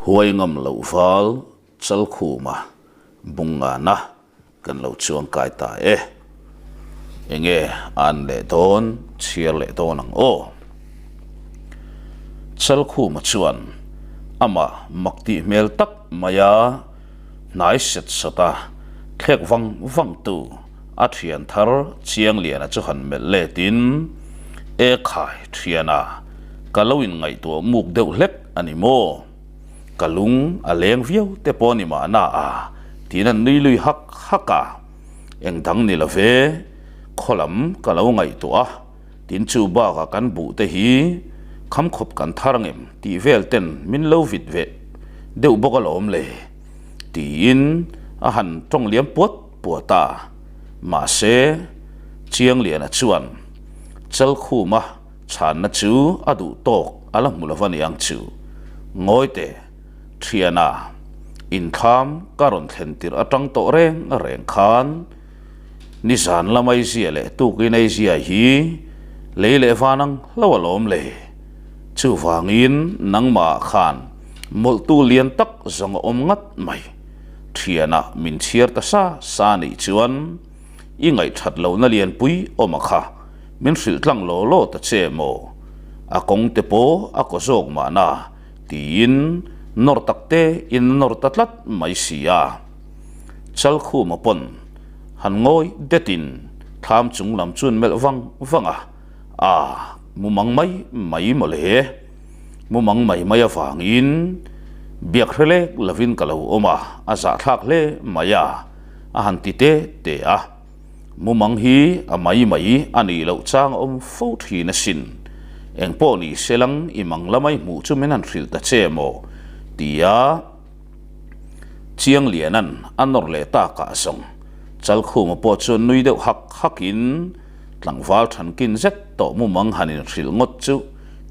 Huai ngam loh val Chalkhuma bungngana kan lo chuang kai ta e. Enge an leh dawn chhiar leh dawn ang aw. Chalkhuma chuan amah mak tih hmel tak maia hnai set sawt a, thlek vang vang tu a thian thar Chiangliana chu han melh let in, E khai thiana, ka lo in ngaihtuah muk deuh hlek a ni maw? Ka lung a leng viau te pawh ni mahna a, tiin an nui lui hak hak a. Eng dang ni lo ve, khaw lam ka lo ngaihtuah a, tin chu bakah kan buh te hi kham khawp kan thar ngem tih vel ten min lo vit ve deuh bawk alawm le, tiin a han tawng liam puat puat a. Mahse, Chiangliana chuan Chalkhuma Chhanna chu a duh tawk a la hmu lo va niang chu. Ngawi teh, thiana, inthlam ka rawn thlen tirh atang tawh reng reng khan nizan lam aizia leh tukin aizia hi lei leh van ang hlo alawm le. Chuvangin nangmah khan mawlhtu lian tak zawng a awm ngat mai. Thiana min chhiar ta sa sa nih chuan. I ngaihthat lohna lianpui awm a kha, min hrilh tlang law law ta che maw? A kawng te pawh a kaw zawk mahna tiin nawr tak te in a nawr ta tlat mai si a. Chalkhuma pawn han ngawi detin thlam chung lam chuan melh vang vang a, A, mumang mai mai mawle. Mumang mai mai avangin biak hre lek lovin ka lo awm a, a zahthlak hle mai a. A han ti te te a, mumang hi a mai mai a nih loh chang a awm fo thin asin. Eng pawh ni se lang i mang lamai hmuh chu min han hrilh ta che maw? tia Chiangliana'n a nawr leh takah zawng Chalkhuma pawh chuan nui deuh hak hakin tlangval thankin zet tawh mumang han inhrilh ngawt chu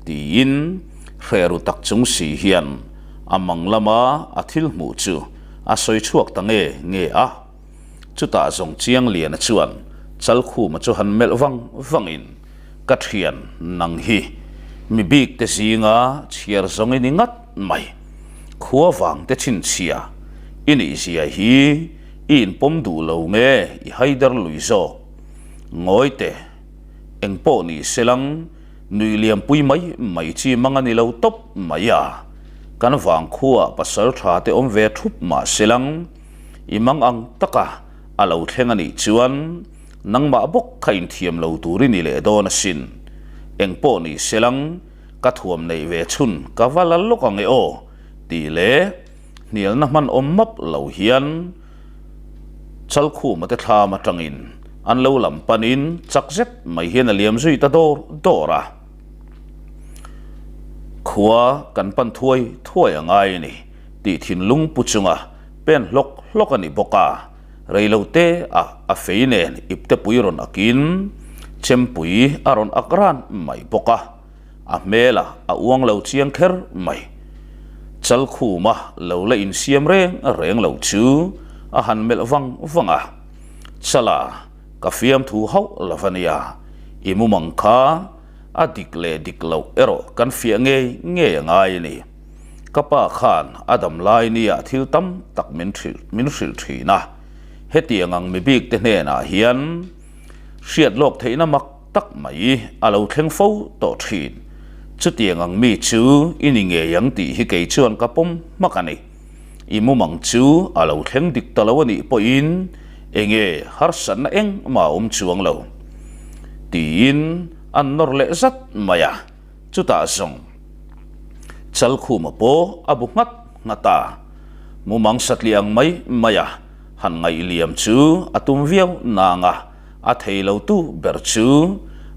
tiin hre ru tak chung si hian a mang lama a thil hmuh chu A sawi chhuak ta nge nge a, chutah zawng Chiangliana chuan Chalkhuma chu han melh vang vangin, Ka thian, nang hi mi bik te zinga chhiar zawng i ni ngat mai. Khua vang te chhinchhia i nih zia hi i inpawm duh lo nge i haider lui zawk. Ngawi teh, eng pawh ni selang, Nui liampui mai mai chi mang a ni lo tawp mai a, kan vangkhuaah pasal tha te awm ve thup mah se lang, i mang ang taka a lo thleng a nih chuan nangmah bawk kha inthiam lo tur i ni leh dawn asin. Engpawh ni se lang, ka thuam neih ve chhun ka va la lawk ang e aw tih leh hnialna hman awm map lo hian Chalkhuma te thlam atangin an lo lam panin chak zet mai hian a liam zui ta dawr dawr a. Khua kan pan thuai thuai a ngai a ni tih thinlung pu chunga pen hlawk hlawk a ni bawk a, reilote ah a fei nen iptepui rawn akin chempui a rawn ak ran mai bawk a. A hmelah a uang lo chiang kher mai. Chalkhuma lo la insiam reng reng lo chu a han melh vang vang a. Chala, ka fiamthu hauh lo va nia, i mumang kha a dik leh dik loh erawh kan fiah ngei ngei a ngai a ni. Ka pa khan a dam lai nia thil tam tak min hrilh min hrilh thin a, hetiang ang mi bik te hnenah hian hriat lawk theihna mak tak mai a lo thleng fo tawh thin. Chutiang ang mi chu i ni ngei ang tih hi kei chuan ka pawm hmak a ni. I mumang chu a lo thleng dik ta lo a nih pawhin enge harsatna engmah a awm chuang lo. Tiin an nawr leh zat mai a, chutah zawng Chalkhuma pawh a bu nghat nghat a, mumang satliah ang mai mai a han ngaihliam chu a tum viau nang a. A thei lo tu ber chu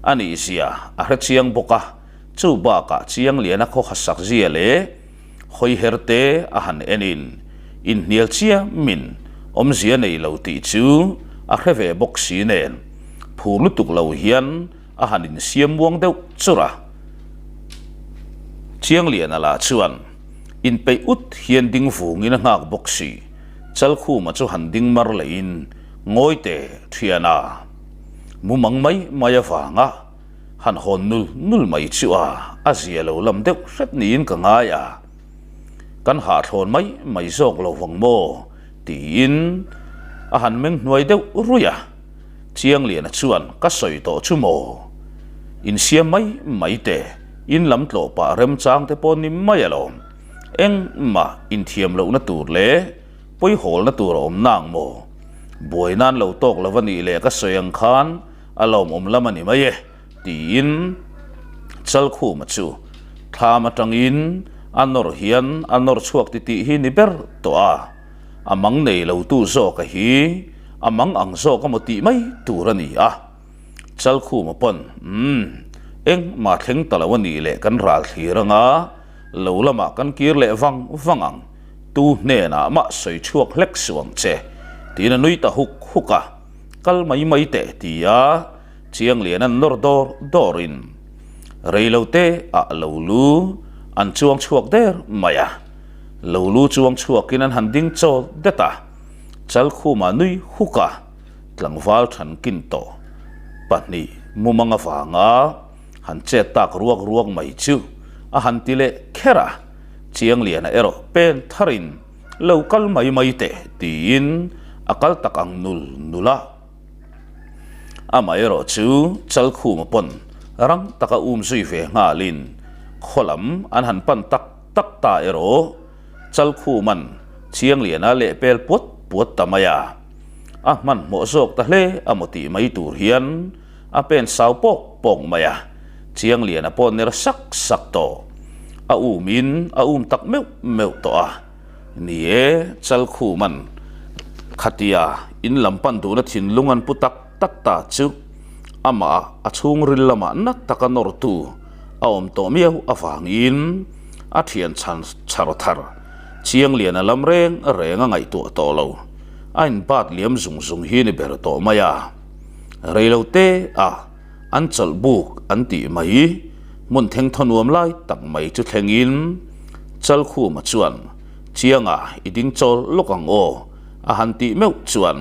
a nih zia a hre chiang bawk a, chu bakah Chiangliana khaw hasak zia leh hawiher te a han enin inhnial chiamin awmzia nei lo tih chu a hre ve bawk si nen phur lutuk lo hian a han insiam muang deuh chur a. Chiangliana lah chuan inpeih ut hian ding vungin a nghak bawk si, Chalkhuma chu han ding mar leiin Ngawi teh thiana, mumang mai mai avanga han hawn nul nul mai chu a, a zia lo lam deuh hret niin ka ngai a. Kan hahthlawn mai mai zawk lo vang maw? tiin a han meng hnuai deuh ruih a. Chiangliana chuan ka sawi tawh chu maw? Insiam mai mai teh, in lam tlawh pah remchang te pawh ni mai alawm. Engmah inthiam lohna tur leh pawihawlna tur a awm nang maw? Buai nan lo tawk lo a nih leh ka sawi ang khan a lawmawm lam a ni mai e. Tiin Chalkhuma chu thlam atangin a nawr hian a nawr chhuak titih hi ni ber tawh a, a mang nei lo tu zawka hi a mang ang zawk a maw tih mai tur a ni a. Chalkhuma pawn, Umm, engmah thleng ta lo a nih leh kan ral thlir anga lo lamah kan kir leh vang vang ang, tu hnenah mah sawi chhuak hlek suh ang che, tiin a nui ta huk huk a, kal mai mai teh ti a. Chianglian an nawr dawr dawrin reilote ah lo lu an chuang chhuak der mai a, lo lu chuang chhuakin an han ding chawl det a, Chalkhuma nui huk a, tlangval thankin tawh pahnih mumang avanga han chet tak ruak ruak mai chu a han ti leh kher a, Chiangliana erawh pen tharin lo kal mai mai teh tiin a kal tak ang nul nul a. Amaherawh chu Chalkhuma pawn rang taka um zui ve nghalin khaw lam an han pan tak tak ta erawh Chalkhuma'n Chiangliana lehpel puat puat ta mai a. A hmanhmawh zawk ta hle a maw tih mai tur hian a pen sau pawk pawk mai a, Chiangliana pawh ner sak sak tawh. A umin a um tak meuh meuh tawh a. Ni e, Chalkhuman khatia in lam pan duhna thinlung an pu tak tak ta chu amah a chhungril lamah na taka nawrtu a awm tawh miau avangin a thian chhan chhar thar Chiangliana lam reng reng a ngaihtuah tawh lo. A inbat liam zung zung hi ni ber tawh mai a. Reilote a an chawlh buk an tih mai, hmun thengthaw nuam lai tak mai chu thlengin Chalkhuma chuan Chianga i ding chawl lawk ang aw a han tih meuh chuan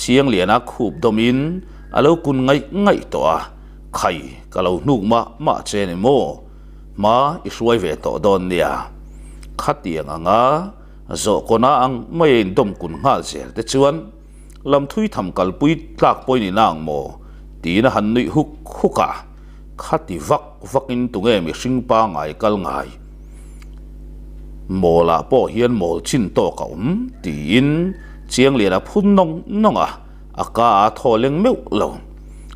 Chiangliana khup dawmin a lo kun ngaih ngaih tawh a, khai ka lo hnuk mah mah che ni maw, hma i hruai ve tawh dawn nia. Khatiang anga zawhkawna ang mai a indawm kun nghal zel te chuan Lam thui tham kalpui tlak pawhin i nang maw? tiin a han nuih huk huk a, khati vak vakin tunge mihring pangai kal ngai? Mawlah pawh hian mawl chin tawk a awm tiin Chianglian a phun nawng nawng a, a ka a thaw leng meuh lo.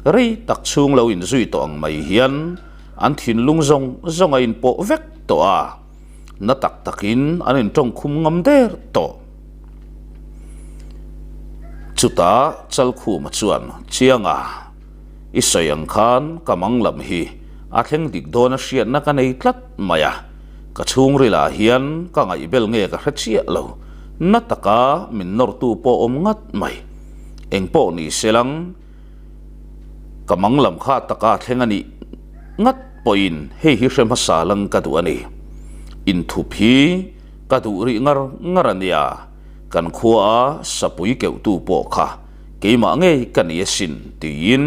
Rei tak chhung lo inzui tawh ang mai hian an thinlung zawng zawng a inpawh vek tawh a. Na tak takin an intawngkhum ngam der tawh. Chutah Chalkhuma chuan, Chianga, i sawi ang khan ka mang lam hi a thleng dik dawn a hriatna ka nei tlat mai a, ka chhungrilah hian ka ngaihbel nge ka hre chiah lo, na taka min nawrtu pawh awm ngat mai. Engpawh ni selang, Ka mang lam kha taka thleng a nih ngat pawhin hei hi hre hmasa lang ka duh a ni. Inthup hi ka duh rih ngar ngar a nia, kan khuaa sapui keuhtu pawh kha keimah ngei ka ni asin tiin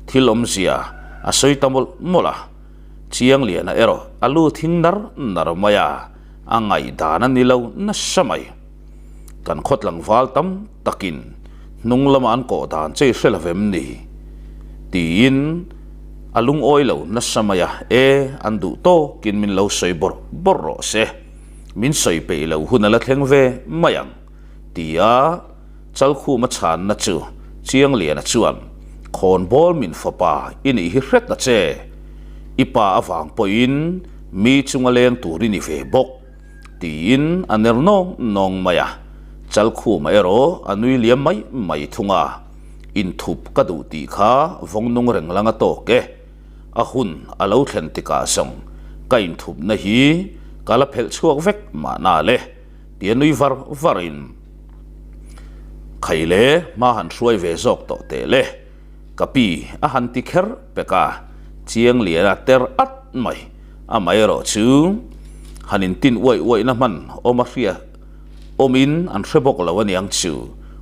thil awmzia a sawi ta mawlh mawlh a. Chiangliana erawh a lu thing nar nar mai a, a ngaihdan a ni lo nasa mai. Kan khaw tlangval tam takin hnung lama an kawh dan che i hre lo vem ni? Tiin a lungawi lo nasa mai a, E, an duh tawkin min lo sawi bawrh bawrh rawh se, min sawi peih lo hun a la thleng ve mai ang, tia Chalkhuma chhanna chu Chiangliana chuan, Khawnbawl min fapa i nih hi hret a che, i pa avang pawhin mi chunga leng tur i ni ve bawk. Tiin a ner nawng nawng mai a, Chalkhuma erawh a nui liam mai mai thung a, Inthup ka duh tih kha vawng nung reng lang a tawk e, a hun a lo thlen tikah zawng ka inthupna hi ka la phelh chhuak vek mahna le tia nui var varin Khaile hma han hruai ve zawk tawh teh le. Ka pi a han ti kher pek a, Chianglian a ter at mai. Amaherawh chu han intin uaih uaihna hman awm a hria awmin an hre bawk lo aniang chu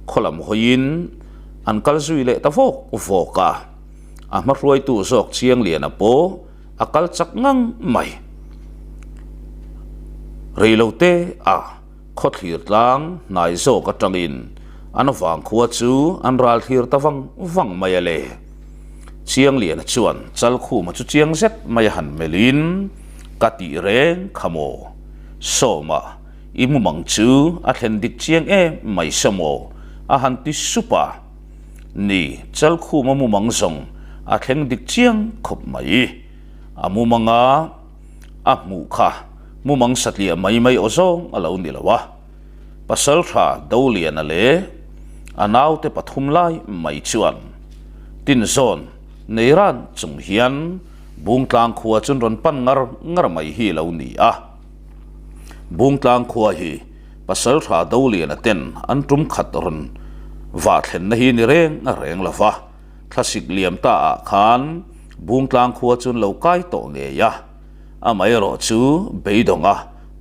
khaw lam hawiin an kal zui leh ta vawk vawk a. A hmahruaitu zawk Chiangliana pawh a kal chak ngang mai. Reilote ah khawthlir tlang hnai zawk atangin an vangkhua chu an ral thlir ta vang vang mai a le. Chiangliana chuan Chalkhuma chu chiang zet mai a han melhin, Ka tih reng kha maw? Sawma, i mumang chu a thlen dik chiang em mai sa maw? a han ti sup a. Ni, Chalkhuma mumang zawng a thleng dik chiang khawp mai. A mumanga a hmuh kha mumang satliah mai mai aw zawng a lo ni lo a. Pasaltha Doliana leh a naute pathum lai mai chuan tinzawn nei ran chung hian Bungtlang khua chun rawn pan ngar ngar mai hi lo ni a. Bungtlang khua hi Pasaltha Doliana ten an tum khat rawn vah thlenna hi ni reng a reng lo va, thlasik liam ta ah khan Bungtlang khua chun lo kai tawh ngei a. Amaherawh chu beidawng a,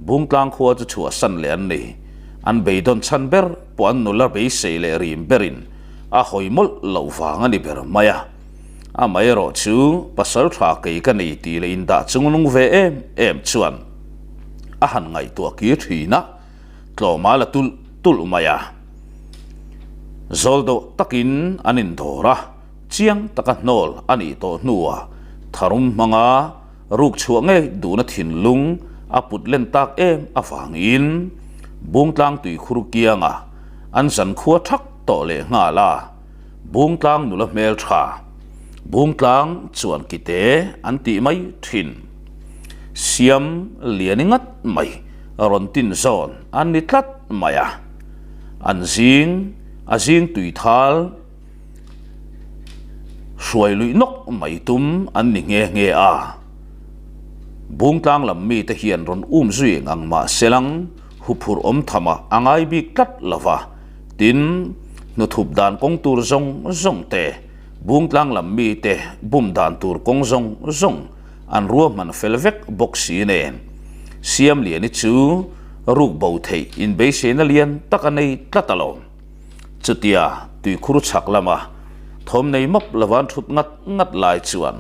Bungtlang khua chu chhuahsan leh an ni. An beidawn chhan ber pawh an nula beisei leh rim berin a hawi mawlh loh vang a ni ber mai a. Amaherawh chu pasal tha kei ka nei tih leh indah chungnung ve em em chuan a han ngaihtuah kir thin a, tlawma la tulh tulh mai a. Zawldawh takin an indawr a. Chiang taka hnawl a nih tawh hnuah tharum hmanga ruk chhuah ngei duhna thinlung a put len tak em avangin Bungtlang tuikhur kianga an zankhua thak tawh leh nghal a, Bungtlang nula hmel tha, Bungtlang chuan kite an tih mai thin. Siam liani ngat mai rawn tin zawn an ni tlat mai a, an zing a zing tuithal. Hruai luih nawk mai tum an ni nghe nghe a. Bungtlang lam mite hian rawn um zui eng ang mah selang huphurh awm tham ah a ngai bik tlat lo va, tin, hnuthup dan kawng tur zawng zawng te, Bungtlang lam mite bum dan tur kawng zawng zawng an ruahman fel vek bawk si nen. Siamliani chu ruk bo theih inbeiseina lian tak a nei tlat alawm. Chutia tuikhur chhak lama thawm nei mawp lova an thut ngat ngat lai chuan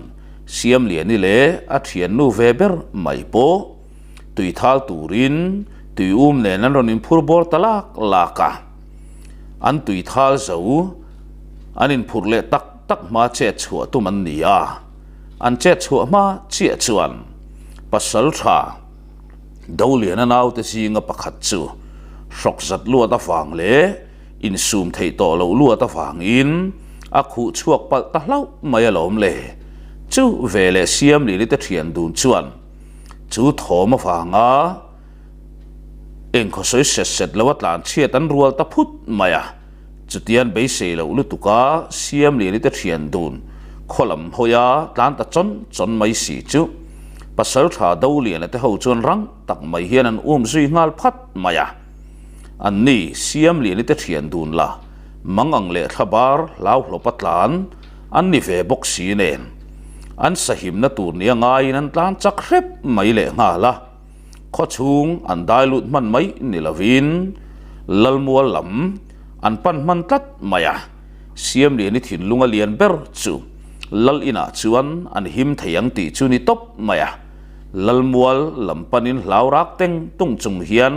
Siamliani leh a thiannu ve ber mai pawh tui thal turin tui um nen an rawn inphur bawr ta lak lak a. An tui thal zo an inphurh leh tak tak hma chet chhuah tum an ni a, an chet chhuah hma chiah chuan pasal tha Doliana naute zinga pakhat chu hrawk zat luat avang leh insum theih tawh loh luat avangin a khuh chhuak palh ta hlauh mai alawm le. Chu veleh Siamlili te thian dun chuan chu thawm avanga engkhaw sawi set set lo a tlan chhiat an rual ta phut mai a. Chutian beisei loh lutuka Siamliani te thian dun khaw lam hawia tlan ta chawn chawn mai si chu Pasaltha Doliana te ho chuan rang tak mai hian an um zui nghal phat mai a. Anni Siamliani te thian dun la mangang leh thlabar hlauhlawpa tlan an ni ve bawk si nen an sahimna tur nia ngaiin an tlan chak hrep mai leh nghal a. Khaw chhung an dai lut hman mai ni lovin Lalmual lam an pan hman tlat mai a, Siamliani thinlunga lian ber chu Lal inah chuan an him thei ang tih chu ni tawp mai a, Lalmual lam panin hlau rak teng tung chung hian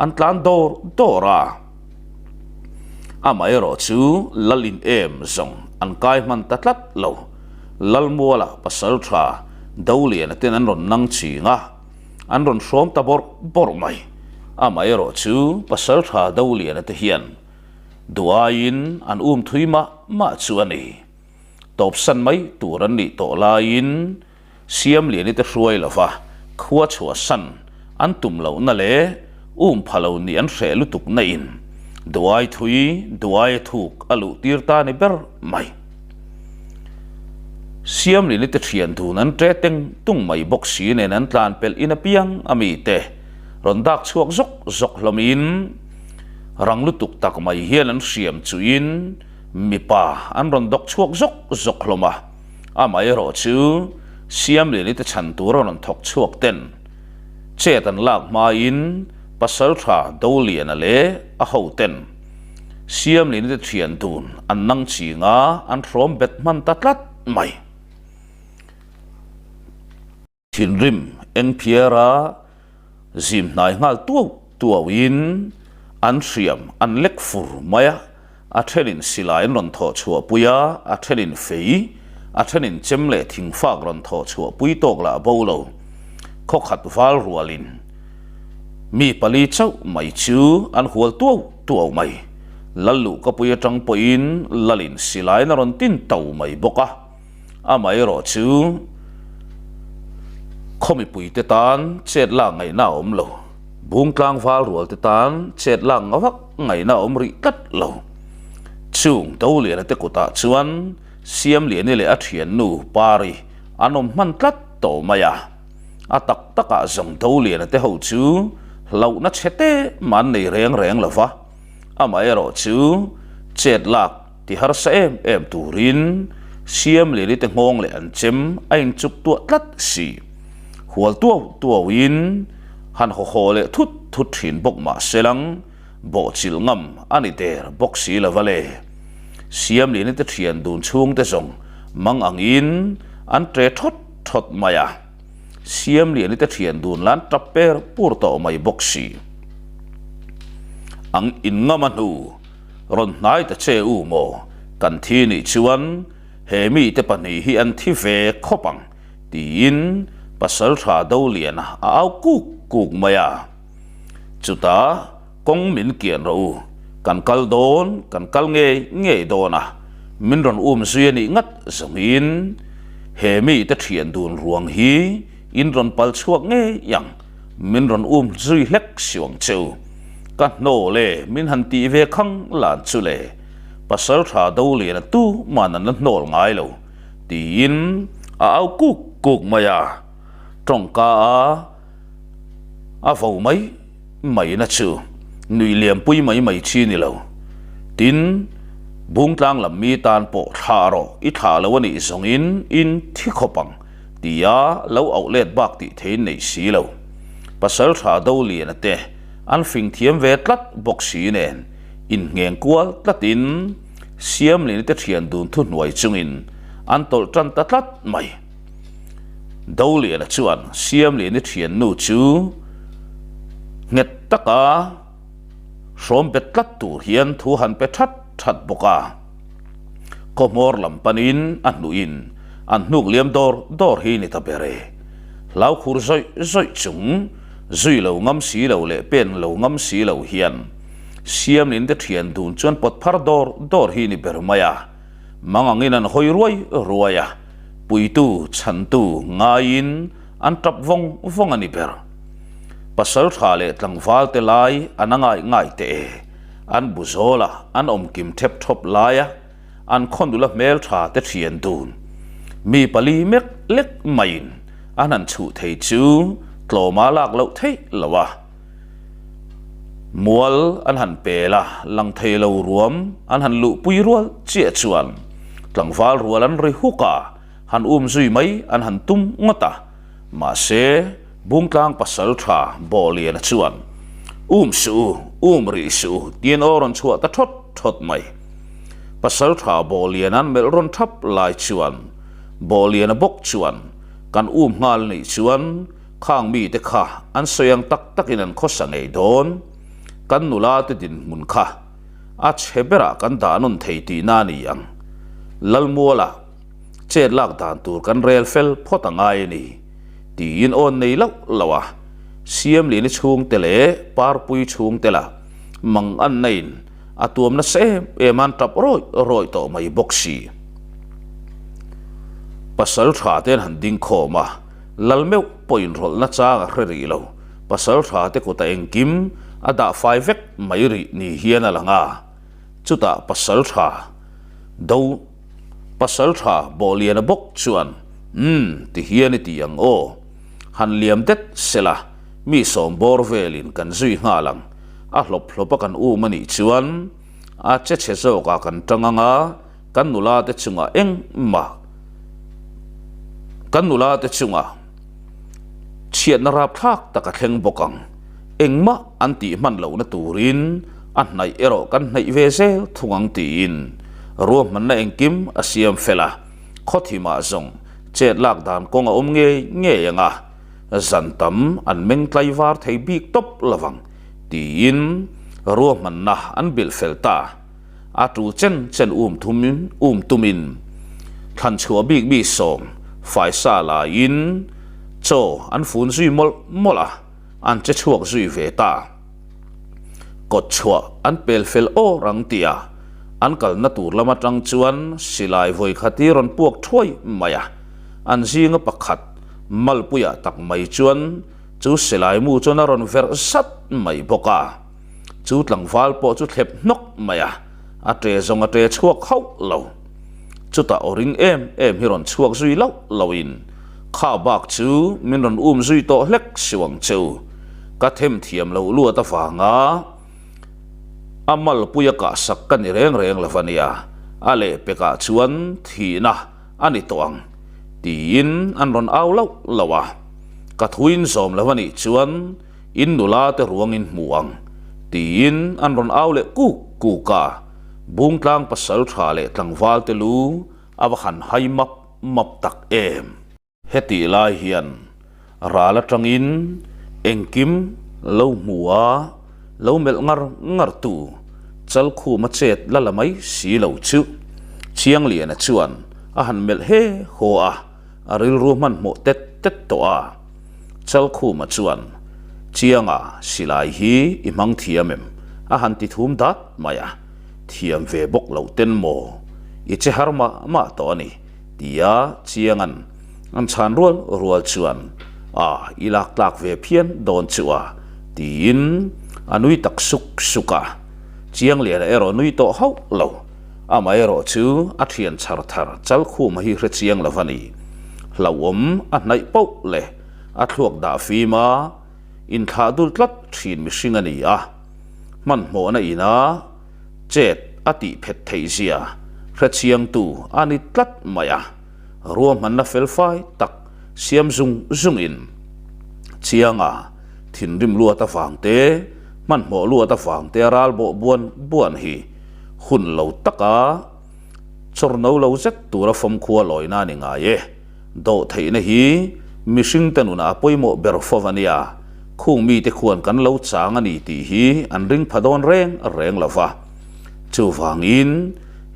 an tlan dawr dawr a. Amaherawh chu Lal in em zawng an kai hman ta tlat lo. Lalmuala pasal tha Doliana ten an rawn nang ching a, an rawn hrawm ta bawrh bawrh mai. Amaherawh chu pasal tha Doliana te hian duh aiin an um thui mah mah chu a ni. Tawpsan mai tur an nih tawh laiin Siamliani te hruai lova khua chhuahsan an tum lohna leh um pha lo nih an hreh lutuk na in duai thui duai a thuk a luh tir ta ni ber mai. Siamliani te thian dun an ṭe teng tung mai bawk si nen an tlan pelh in apiang a mi te rawn dak chhuak zawk zawk hlawm in rang lutuk tak mai hian an hriam chuh in mipa an rawn dawk chhuak zawk zawk hlawm a. Amaherawh chu Siamliani te chhan tura rawn thawk chhuak ten chet an lak hmain Pasaltha Doliana leh a ho ten Siamliani te thian dun an nang ching a, an hrawm bet hman ta tlat mai. Thinrim eng phiara. Zim hnai nghal tuau tuau in an hriam an lek fur mai a, a thenin silai an rawn thawh chhuah pui a, a thenin fei, a thenin chem leh thingfak rawn thawh chhuah pui tawk lah bo lo. Khawkhat val rualin mi pali chauh mai chu an hual tuau tuau mai. Lalluhkapui atang pawhin lalin silaiin a rawn tin to mai bawk a. Amaherawh chu khaw mipuite tan chet lak ngaihna a awm lo. Bungtlang val rualte tan chet lak nga vak ngaihna a awm rih tlat lo. Chung Doliana te kutah chuan Siamliani leh a thiannu Pari an awm hman tlat tawh mai a. A tak takah zawng Doliana te ho chu hlauhna chhe te mah an nei reng reng lo va. Amaherawh chu chet lak Ti harsa em em turin Siamliani te nghawng leh an chem a inchuk tuah tlat si. Hual tuau tuauin han haw haw leh thut thut thin bawk mah se lang bawhchilh ngam a ni der bawk si lo va le. Siamliani te thian dun chhung te zawng mang angin an tre thawt thawt mai a. Siamliani te thian dun lan tap per pur tawh mai bawk si. Ang in ngam a hnu. Rawn hnai ta che u maw? Kan thi nih chuan he mite pahnih hi an thi ve khawp ang, tiin Pasalṭha Doliana a au kuk kuk mai a. Chutah kawng min kian rawh u, kan kal dawn, kan kal ngei ngei dawn a, min rawn um zui a nih ngat zawngin he mite ṭhian dun ruang hi in rawn pal chhuak ngei ang. Min rawn um zui hlek si ang che u. Ka hnawl e, min han tih ve khang lan chu le. Pasal tha do lian a tu man an la hnawl ngai lo, tiin a au kuk kuk mai a. Tawngka a a vo mai mai na chu nuih liam pui mai mai chi ni lo. Tin, Bungtlang lam mi tan pawh thlah rawh, i thlah lo a nih zawngin in thi khawp ang. Tia lo auh let bak tih theiin nei si lo. Pasal tha do liana te an fing thiam ve tlat bawk si nen inngheng kual tlatin Siamlini te thian dun thuhnuai chungin an tawlh tan ta tlat mai. Doliana chuan Siamlini thiannu chu nghet taka hrawm bet tlat tur hian thu han pe that that bawk a. Khawhmawr lam panin a hnuhin an hnuk liam dawr dawr hi ni ta ber e. Hlau khur zawih zawih chung, zui lo ngam si lo leh pen lo ngam si lo hian Siamlin te thian dun chuan pawt phar dawr dawr hi ni ber mai a. Mang angin an hawi ruai ruai a, puitu, chhantu ngaiin an tap vawng vawng a ni ber. Pasal tha leh tlangval te lai an a ngai ngai teh e. An bu zawl a, an awm kim thep thawp lai a, an khaw nula hmel tha te thian dun. Mi pali mek lek maiin an han chhuh thei chu tlawma lak loh theih lo a. Mual an han pel a, lang thei lo ruam an han luhpui rual chiah chuan tlangval rual an ri huk a, han um zui mai an han tum ngawt a. Mahse, Bungtlang pasal tha Bawhliana chuan, Um suh u, um rih suh u, tiin aw rawn chhuah ta thawt thawt mai. Pasal tha Bawhliana'n melh rawn thap lai chuan, Bawhliana bawk chuan, Kan um nghal nih chuan khang mite kha an sawi ang tak takin an khawsa ngei dawn. Kan nula te dinhmun kha a chhe berah kan dah nawn thei tihna a ni ang. Lalmuala. Chet lak dan tur kan rel fel phawt a ngai a ni, tiin awn nei loh loh a. Siamliani chhungte leh Parpui chhungte lah mang an naiin a tuam nasa em em an tap rawih rawih tawh mai bawk si. Pasal tha te an han ding khawm a, lal meuh pawh inrawlh nachang a hre rih lo. Pasal tha te kutah engkim a dah fai vek mai rih ni hian a lang a, chutah pasal tha do Pasal tha Bawhliana bawk chuan, Umm, ti hian i ti ang aw. Han liam det sela, mi sawm bawr velin kan zui nghal ang. A hlawp hlawp a kan um a nih chuan a che chhe zawkah kan tang ang a, kan nula te chungah engmah kan nula te chungah chhiatna rapthlak tak a thleng bawk ang. Engmah an tih hman lohna turin a hnaih erawh kan hnaih ve zel thung ang tiin ruahmanna engkim a siam fel a, khawthimah zawng chet lak dan kawng a awm ngei ngei ang a. Zan tam an meng tlaivar thei bik tawp lovang tiin ruahmanna an bilh fel ta. A tu chen chen um thum um tumin thlan chhuah bik mi sawm faisa laiin chaw an fun zui mawlh mawlh a, an che chhuak zui ve ta. Kawt chhuah an pel fel awr ang tia an kalna tur lam atang chuan silai vawi khat hi rawn puak thuai mai a, an zinga pakhat malpuiah tak mai chuan chu silai mu chuan a rawn verh zat mai bawk a. Chu tlangval pawh chu thlep hnawk mai a, a ṭe zawng a ṭe chhuak hauh lo. Chutah aw ring em em hi rawn chhuak zui loh loin kha bak chu min rawn um zui tawh hlek siu ang che u. Ka them thiam loh luat avanga a malpuia kahsak ka ni reng reng lo ania, a lehpekah chuan thihna a ni tawh ang tiin an rawn au loh loh a. Ka thuin zawm lo anih chuan in nula te ruangin hmu ang tiin an rawn au leh kuk kuk a. Bungtlang pasal tha leh tlangval te lu a va han hai map map tak em. Hetih lai hian ral atangin engkim lo hmu a, lo melh ngar ngar tu Chalkhuma chet la la mai si lo chu Chiangliana chuan a han melh he haw a, a rilru hmanhmawh tet tet tawh a. Chalkhuma chuan, Chianga, silai hi i hmang thiam em? a han ti thum dat mai a. Thiam ve bawk loh ten maw? I che har mah mah tawh a ni, tia Chianga'n an chhan rual rual chuan, A, i lak tlak ve phian dawn chu a, tiin a nui tak suk suk a. Chiangliana erawh nui tawh hauh lo. Amaherawh chu a thian chhar thar Chalkhuma hi hre chiang lo a ni. Hlauhawm a hnaih poh leh a thluak dah fim a, inthlah dul tlat thin mihring a ni a. Hmanhmawhna ina chet a tih phet theih zia hre chiangtu a ni tlat mai a. Ruahmanna felfai tak siam zung zungin Chianga thinrim luat avang te, hmanhmawh luat avang te a ral bawh buan buan hi Hun lo taka chawrno lo zet tura fawmkhua lawina a ni ngai e. Dawhtheihna hi mihringte nunah a pawimawh ber fo a nia. Khung mite khuan kan lo chang a ni tih hi an ring pha dawn reng reng lo va. Chuvangin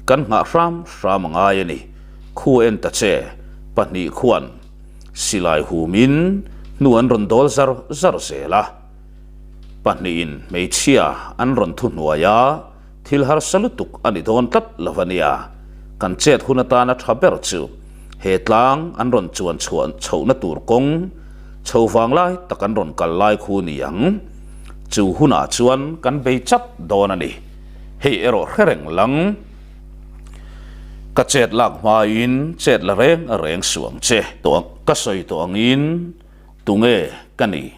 kan nghah hram hram a ngai a ni. Khu en ta che, pahnih khuan silai humin hnu an rawn dawl zar zar zel a. Pahnihin hmeichhia an rawn thuhnuai a. Thil harsa lutuk a ni dawn tlat lo a nia. Kan chet hun atana tha ber chu he tlang an rawn chuan chhuah chhohna tur kawng chho vang lai tak an rawn kal lai khu ni ang. Chu hunah chuan kan bei chat dawn a ni. Hei erawh hre reng lang. Ka chet lak hmain chet la reng reng suang che. Ka sawi tawh angin tunge ka ni?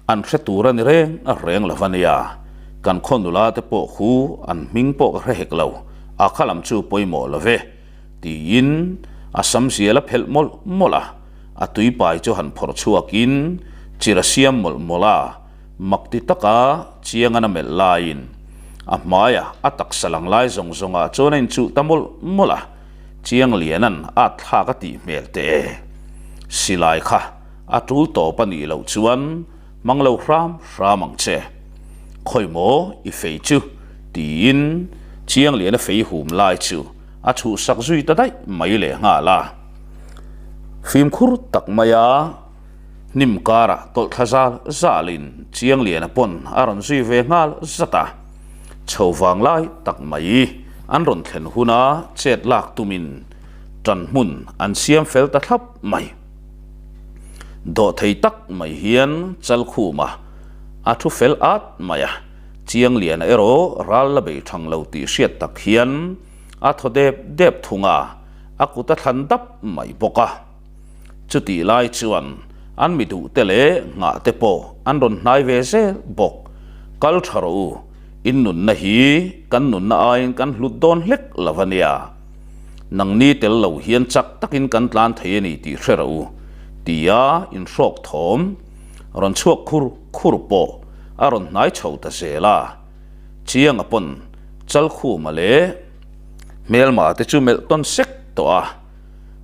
An hre tur a ni reng a reng lo a nia, kan khaw nula te pawh khu an hming pawh ka hre hek lo, a kha lam chu pawimawh lo ve, tiin a sam zial a phelh mawlh mawlh a, a tuipai chu han phawrh chhuakin chir a siam mawlh mawlh a, mak ti taka chiangan a melh laiin a hmaia a taksa lang lai zawng zawngah chuan a inchuh ta mawlh mawlh a, Chiangliana'n a thlak a tih hmel teh e, silai kha. A tul tawp a nih loh chuan hmang lo hram hram ang che. Khawi maw i fei chu? tiin Chiangliana fei hum lai chu a chhuhsak zui ta daih mai leh nghal a. Fimkhur tak maia hnim karah tawlh thla zal zalin Chiangliana pawn a rawn zui ve nghal zat a. Chho vang lai tak mai an rawn thlen huna chet lak tumin ṭan hmun an siam fel ta thlap mai. Dawhthei tak mai hian Chalkhuma a thu fel at mai a, Chiangliana erawh ral la bei thang lo tih hriat tak hian a thaw dep dep thung a, a kut a thlan dap mai bawk a. Chutih lai chuan an mi duhte leh nghah te pawh an rawn hnai ve zel bawk. Kal tha rawh u, in nunna hi kan nunna aiin kan hlut dawn hlek lo a nia. Nangni tel lo hian chak takin kan tlan thei a ni tih hre rawh u, tia inhrawk thawm rawn chhuak khur khur pawh a rawn hnai chho ta zel a. Chianga pawn Chalkhuma leh hmelma te chu melh tawn sek tawh a.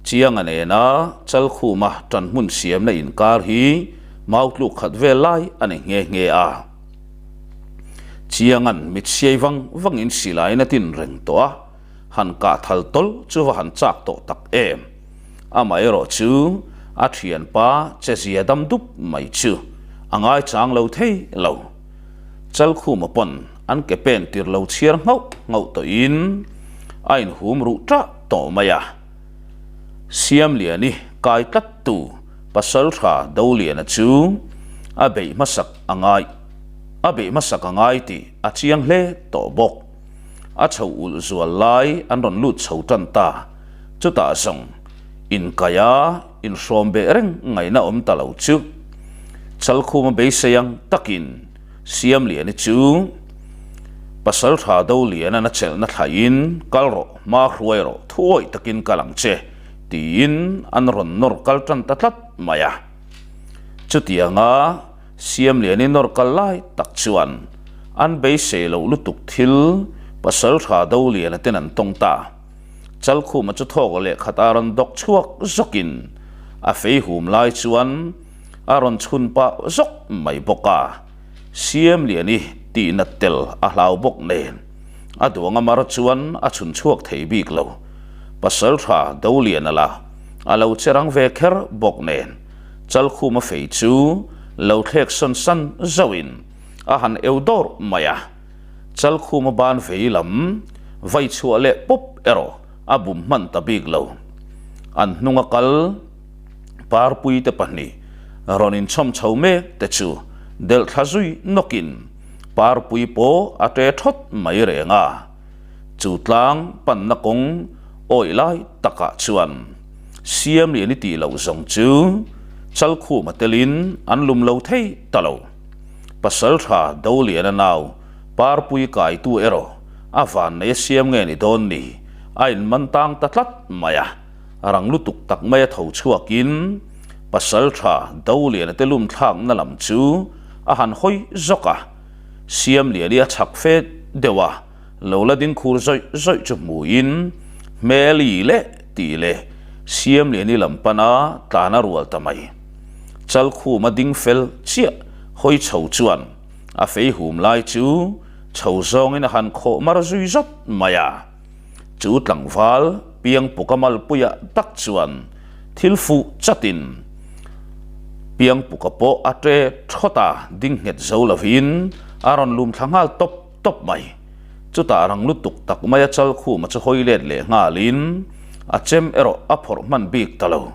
Chianga nena Chalkhuma ṭan hmun siamna inkar hi mau tluk khat vel lai a ni nghe nghe a. Chianga'n mit siai vang vangin silaiin a tin reng tawh a, han kah thal tawlh chu va han chak tawh tak em. Amaherawh chu a thianpa che zia dam dup mai chu a ngaichang lo thei lo. Chalkhuma pawn an ke pen tir lo chhiar nghauh nghauh tawhin a inhum ruh ṭah tawh mai a. Siamliani kai tlattu Pasalṭha Doliana chu a beih hmasak a ngai a beih hmasak a ngai tih a chiang hle tawh bawk. A chho ulh zual lai an rawn lut chho tan ta. Chutah zawng inkaia inhrawm beh reng ngaihna awm ta lo chu Chalkhuma beisei ang takin Siamliani chu Pasalṭha Doliana'n a chelhna thlaiin kal rawh, hma hruai rawh, thuawih takin kal ang che tiin an rawn nawr kal tan ta tlat mai a. Chutianga Siamliani nawr kal lai tak chuan an beisei loh lutuk thil Pasalṭha Doliana ten an tawng ta. Chalkhuma chu thawk lehkhat a rawn dawk chhuak zawkin a fei hum lai chuan a rawn chhun pah zawk mai bawk a, Siamliani tihnat tel a hlau bawk nen a duang a mar chuan a chhun chhuak thei bik lo. Pasalṭha Doliana la a lo che rang ve kher bawk nen Chalkhuma fei chu lo thlek sawn san zauhin a han eu dawr mai a. Chalkhuma ban vei lam vai chhuah leh pawp erawh a bum hman ta bik lo. An hnunga kal Parpui te pahnih rawn inchhawm chho mek te chu delh thla zui nawkin Parpui pawh a ṭe thawt mai reng a. Chu tlang panna kawng awih lai takah chuan Siamlian i tih loh zawng chu Chalkhuma telin an lum lo thei ta lo. Pasalṭha Doliana nau Parpui kaitu erawh a vannei a siam nge ni dawn ni, a inman tang ta tlat mai a. Rang lutuk tak maia tho chhuakin Pasalṭha Doliana te lum thlakna lam chu a han hawi zawk a, Siamliani a chhak fe deuh a, lo la ding khur zawih zawih chu hmuin Hmeli leh tih leh Siamliani lam pana tlan a rual ta mai. Chalkhuma ding fel chiah hawi chho chuan a fei hum lai chu chho zawngin a han khawh mar zui zawt mai a. Chu tlangval Piangpuka malpuia tak chuan thil fuh chatin Piangpuka pawh a ṭe thawt a, ding nghet zo lovin a rawn lum thla nghal tawp tawp mai. Chutah rang lutuk tak maia Chalkhuma chu hawi let leh nghalin a chem erawh a phawrh hman bik ta lo.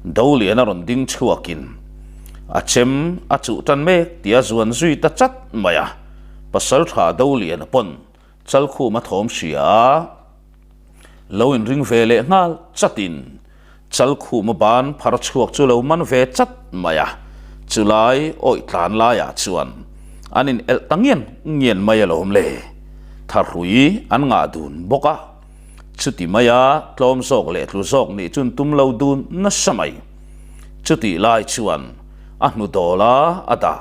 Dolian a rawn ding chhuakin a chem a chuh tan mek tih a zuan zui ta chat mai a. Pasaltha Doliana pawn Chalkhuma thawm hria a lo inring ve leh nghal chatin Chalkhuma ban phar chhuak chu lo man ve chat mai a, chulai awih tlan laiah chuan an in elh ta ngian ngian mai alawm le. Thahrui an ngah dun bawk a, chuti maia tlawm zawk leh tlu zawk nih chun tum lo dun nasa mai. Chutih lai chuan a hnu dawla a dah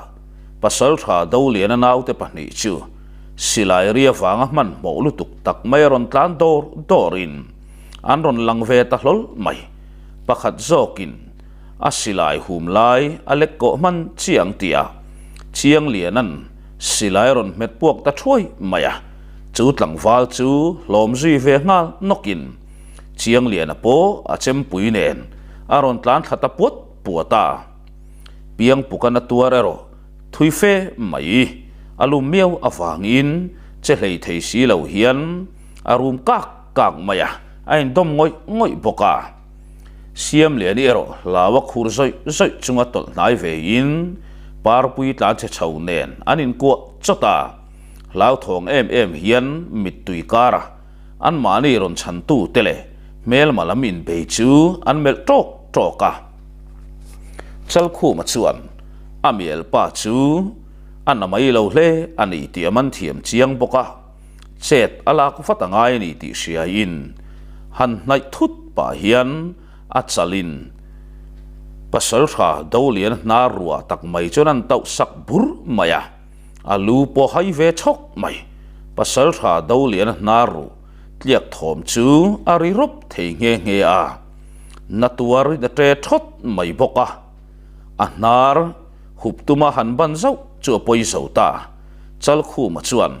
Pasaltha Doliana naute pahnih chu silai ri avanga hmanhmawh lutuk tak mai a rawn tlan dawr dawrin, An rawn lang ve ta hlawl mai. Pakhat zawkin a silai hum lai a lek kawh hman chiang tih a, Chiangliana'n silai a rawn hmet puak ta thuai mai a. Chu tlangval chu hlawm zui ve nghal nawkin Chiangliana pawh a chempui nen a rawn tlan thla ta puat puat a. Piangpukan a tuar erawh thui fe mai. A lum miau avangin che hlei thei si lo hian a rum kak kak mai a, a indawm ngawih ngawih bawk a. Siamliani erawh hlau a khur zawih zawih chunga tawlh hnai veiin Parpui tlan chhe chho nen an inkuah chawt a. Hlauthawng em em hian mittui kara anmahni rawn chhantu te leh hmelma lam inbei chu an melh tawk tawk a. Chalkhuma chuan a mialpa chu a na mai lo hle a ni tih a man thiam chiang bawk a. Chet a lak vat a ngai a ni tih hriaiin han hnaih thut pah hian a chalin Pasaltha Dolian hnar ruah tak mai chuan an tauh sak bur mai a, a lu pawh hai ve chhawk mai. Pasaltha Dolian hnar ruh tliak thawm chu a ri rawp thei nghe nghe a. Na tuar in a ṭe ṭhawt mai bawk a, a hnar hup tuma han ban zauh chu a pawi zo ta. Chalkhuma chuan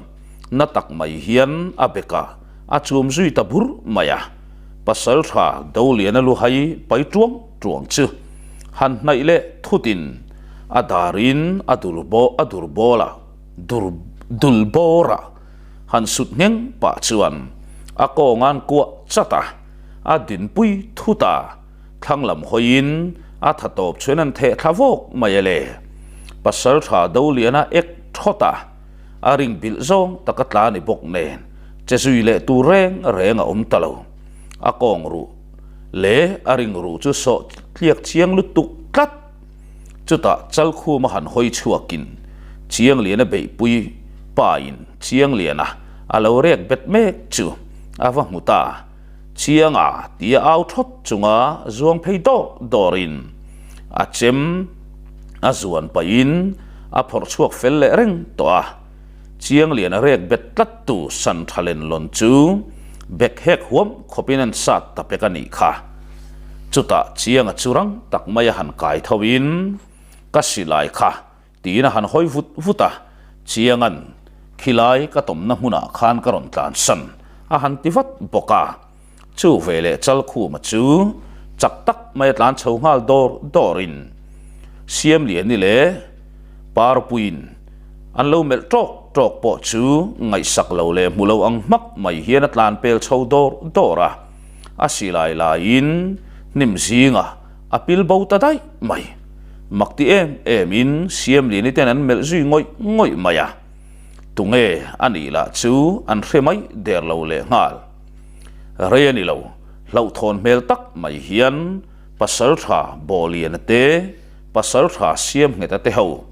na tak mai hian a bekah a chum zui ta bur mai a, Pasalṭha Doliana luhai pai ṭuang ṭuang chu han hnaih leh thutin a darin a dul a dur bawla dur dul bawra han sut ngheng pah chuan a kawnga'n kuah chat a, a dinpui thut a, thlang lam hawiin a tha tawp chuan an theh thla vawk mai a le. Pasalṭha Doliana ek thawt a, a ring bilh zawng taka tla ni bawk nen che zui leh tur reng reng a awm ta lo. A kawng ruh leh a ring ruh chu sawh tliak chiang lutuk tlat. Chutah Chalkhuma han hawi chhuakin Chiangliana beihpui pain Chiangliana a lo rek bet mek chu a va hmu ta. Chianga tia au thawt chunga zuang phei dawr dawrin a chem a zuan pahin a phawrh chhuak fel leh reng tawh a. Chiangliana rek bet tlat tu san tha len lawn chu bek hek huam khawpin an sat ta pek a nih kha. Chutah Chianga chu rang tak mai a han kai tho in ka silai kha tiin a han hawi vut vut a, Chianga'n khilai ka tawmna hmunah khan ka rawn tlansan a han ti vat bawk a. Chu veleh Chalkhuma chu chak tak mai a tlan chho nghal dawr dawrin Siamliani leh Parpuiin an lo melh tawk tawk pawh chu ngaihsak lo leh hmu lo ang hmak mai hian a tlan pel chho dawr dawr a, a silai laiin hnim zingah a pil bo ta daih mai. Mak ti em emin Siamliani ten an melh zui ngawih ngawih mai a, tunge a nih lah chu an hre mai der lo leh nghal. Rei a ni lo, hlauhthawn hmel tak mai hian Pasaltha Bawhliana te, Pasaltha Siamngheta te ho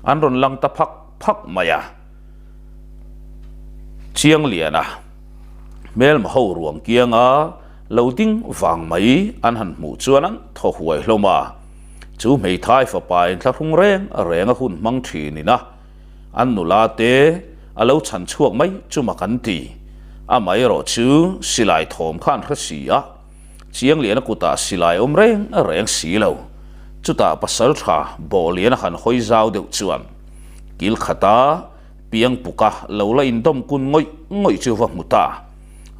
an rawn lang ta phak phak mai a. Chiangliana hmelma ho ruang kianga lo ding vang mai an han hmuh chuan an thaw huai hlawm a. Chu hmeithai fapa inthlahrung reng reng a hun hmang thin ina An nula te a lo chhan chhuak mai chu mak an ti. Amaherawh chu silai thawm kha an hre si a, Chiangliana kutah silai awm reng reng si lo. Chutah pasal tha Bawhliana han hawi zau deuh chuan kil khata piang puka lo la indawm kun ngawih ngawih chu va hmu ta.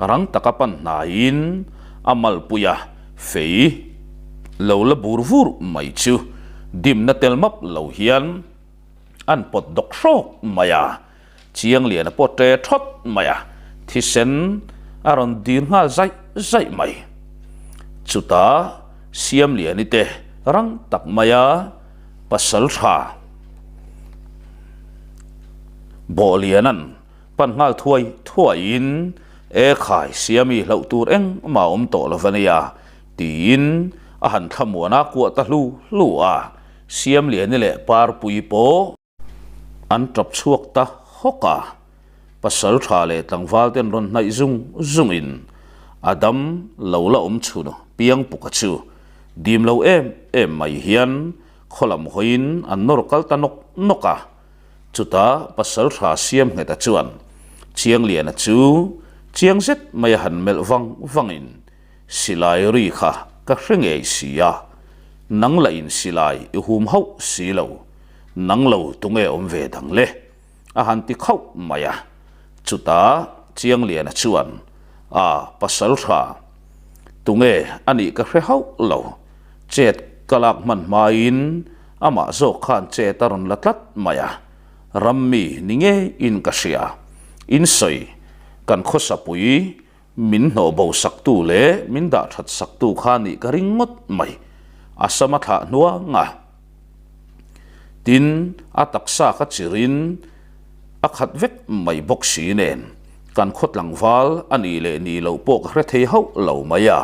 Rang taka pan hnaiin a malpuia fei lo la bur vur mai chu dimna tel map lo hian An pawt dawk hrawk mai a, Chiangliana pawh ṭe ṭhawt mai a, thisen a rawn dir nghal zaih zaih mai. Chutah Siamliani te rang tak mai a pasal ṭha Bawhliana'n pan nghal thuai thuaiin, E khai, Siami hlauh tur engmah a awm tawh lo va nia, tiin a han thlamuan a kuah ta hlu hlu a. Siamliani leh Parpui pawh an tap chhuak ta hawk a, pasal tha leh tlangval ten rawn hnaih zung zungin a dam lo la awm chhun Piangpuka chu dim lo em em mai hian khaw lam hawiin an nawr kal ta nawk nawk a. Chutah pasal tha Siamngheta chuan Chiangliana chu chiang zet mai a han melh vang vangin Silai ri kha ka hre ngei si a, nang lah in silai i hum hauh si lo, nang lo tunge awm ve dang le? a han ti khauh mai a. Chutah Chiangliana chuan, A, pasal tha, tunge a nih ka hre hauh lo, chet ka lak hman hmain amah zawk khan chet a rawn la tlat mai a, ram mi ni ngeiin ka hria, in sawi kan khawsapui Min hnawh bo saktu leh min dah that saktu kha nih ka ring ngawt mai. A sam a thlah hnuang a. Tin, a taksa kha chirin a khat vek mai bawk si nen kan khaw tlangval a nih leh nih loh pawh ka hre thei hauh lo mai a.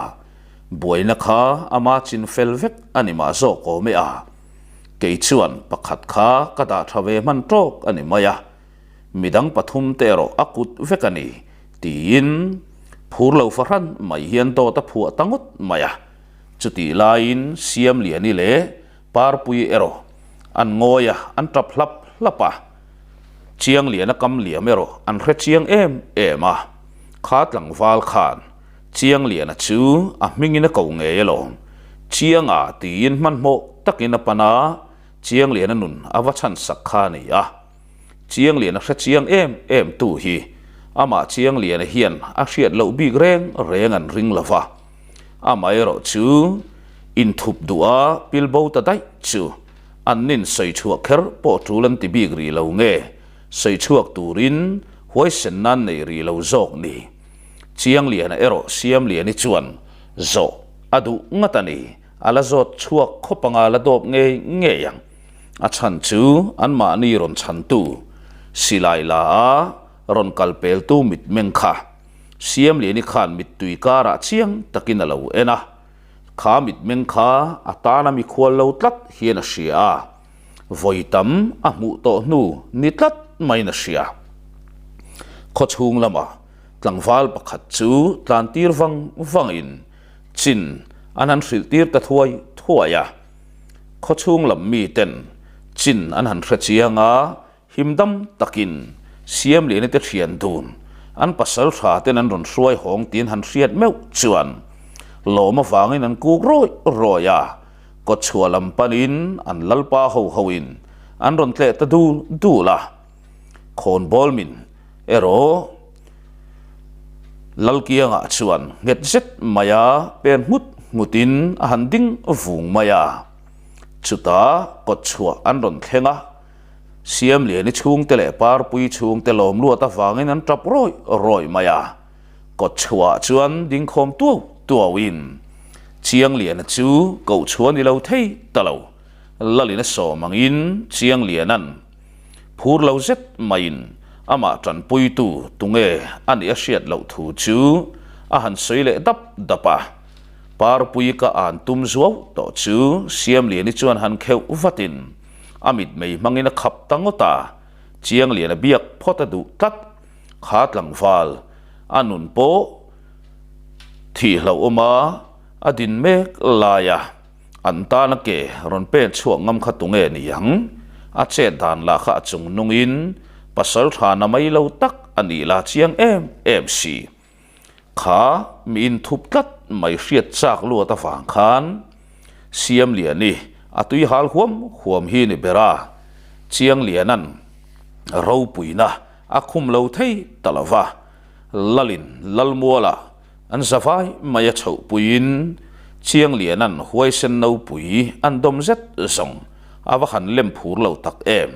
Buaina kha ama chin fel vek a ni mah zawk awm e a. Kei chuan pakhat kha ka dah tha ve hman tawk a ni mai a. Midang pathum te erawh a kut vek a ni, tiin phur lo fahran mai hian dawt a phuah ta ngawt mai a. Chutih laiin Siamliani leh Parpui erawh an ngawi a, an tap hlap hlap a. Chiangliana kam liam erawh an hre chiang em em a, kha tlangval khan Chiangliana chu a hmingin a ko ngei alawm. Chianga tiin hmanhmawh takin a pan a, Chiangliana nun a va chhan sak kha a ni a. Chiangliana hre chiang em em tu hi amah Chiangliana hian a hriat loh bik reng reng an ring lo va. Amaherawh chu inthup duh a pil bo ta daih chu an nin sawi chhuah kher pawh tul an ti bik rih lo nge sawi chhuak turin huaisen nan nei rih lo zawk ni. Chiangliana erawh Siamliani chuan zawh a duh ngat a ni, a la zawt chhuak khawp anga la dawp ngei ngei ang. A chhan chu anmahni rawn chhantu silai la a rawn kal peltu mitmeng kha Siamliani khan mittui karah chiang takin a lo en a, kha mitmeng kha a tana mikhual lo tlat hian a hria a, vawi tam a hmuh tawh hnu ni tlat maiin a hria. Khawchhung lamah tlangval pakhat chu tlantir vang vangin chin an han hrilh tir ta thuai thuai a, khawchhung lam miten chin an han hre chiang a, Him dam takin Siamliana te thian dun an pasal tha ten an rawn hruai hawng tiin han hriat meuh chuan lawm avangin an kuk rawih rawih a, kawtchhuah lam panin an lalpa ho hoin an rawn tleh ta dul dul a. Khawnbawl min erawh Lalkiangah chuan nghet zet maia pen nghut nghutin a han ding vung mai a, chutah kawtchhuah an rawn thleng a. Siamliani chhungte leh Parpui chhungte lawm luat avangin an tap rawih rawih mai a, kawtchhuah chuan dingkhawm tuau tuauin Chiangliana chu kohchhuah ni lo thei ta lo. Lalin a sawm angin Chiangliana'n phur lo zet maiin amah tanpuitu tunge a nih a hriat loh thu chu a han sawi leh dap dap a. Parpui ka an tum zuau tawh chu Siamliani chuan han kheuh vatin A mitmei hmangin a khap ta ngawt a, Chiangliana biak phawt a duh tlat. Kha tlangval, a nun pawh thih hlauhawm a, a din mek lai a, an tana ke rawn pen chhuak ngam kha tunge ni ang? A chet dan lah kha a chung nungin pasal tha na mai lo tak a nih la chiang em em si. Kha mi inthup tlat mai hriat chak luat avang khan Siamliani a tui hal huam huam hi ni ber a, Chiangliana'n ropuina a khum lo thei ta lo va, Lalin Lalmuala an zavai mai a chhohpuiin Chiangliana'n huaisen nopui an dawm zet zawng a va han lem phur lo tak em.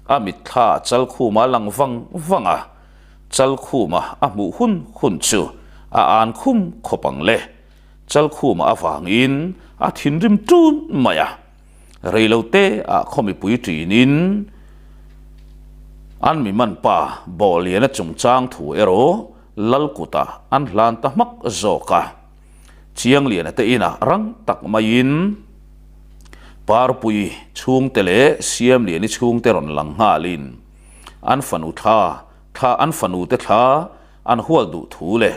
A mitthla chalkhuma lang vang vang a. Chalkhuma a hmuh hun hun chu a an khum khawp ang le. Chalkhuma avangin a thinrim tun mai a. Reilote ah khaw mipui tinin an mi man pa Bawhliana chungchang thu erawh Lalkutah an hlan ta hmak zawk a. Chiangliana te inah rang tak maiin Parpui chhungte leh Siamliani chhungte rawn lang nghalin an fanu thla thla an fanu te thla an hual duh thu leh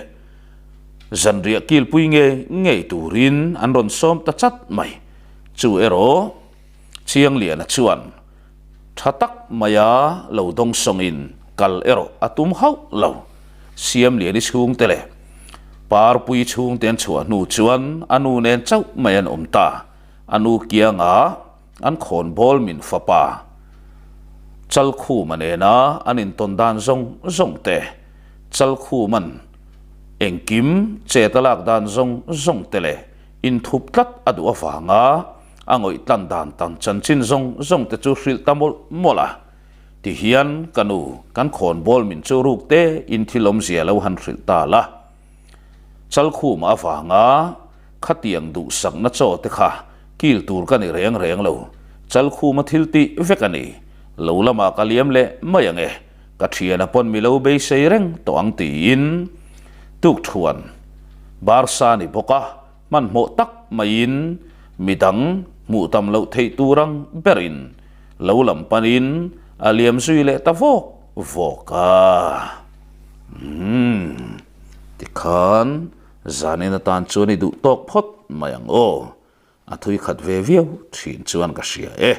zanriah kilpui ngei ngei turin an rawn sawm ta chat mai. Chu erawh Chiangliana chuan tha tak maia lo dawng sawngin kal erawh a tum hauh lo. Siamliani chhungte leh Parpui chhungte an chhuah hnu chuan a nu nen chauh mai an awm ta. A nu kiangah An khawnbawl min fapa Chalkhuma nena an intawn dan zawng zawng te, Chalkhuma'n engkim chet a lak dan zawng zawng te leh inthup tlat a duh avanga a ngawih tlan dan tan chanchin zawng zawng te chu hrilh ta mawlh mawlh a. Tihian ka nu, kan khawnbawl min chu ruk te in thil awmzia lo han hrilh ta la. Chalkhuma avanga Khatiang duhsakna chaw te kha kil tur ka ni reng reng lo, Chalkhuma thil tih vek a ni. Lo lamah ka liam leh mai ang e, ka thiana pawn mi lo beisei reng tawh ang tiin tukthuan Barsa ni bawk a, hmanhmawh tak maiin midang hmuh tam loh theih tur ang berin lo lam panin a liam zui leh ta vawk vawk a. Umm tikhan Zanin atan chuan i duh tawk phawt mai ang aw, a thui khat ve viau thin chuan ka hria e.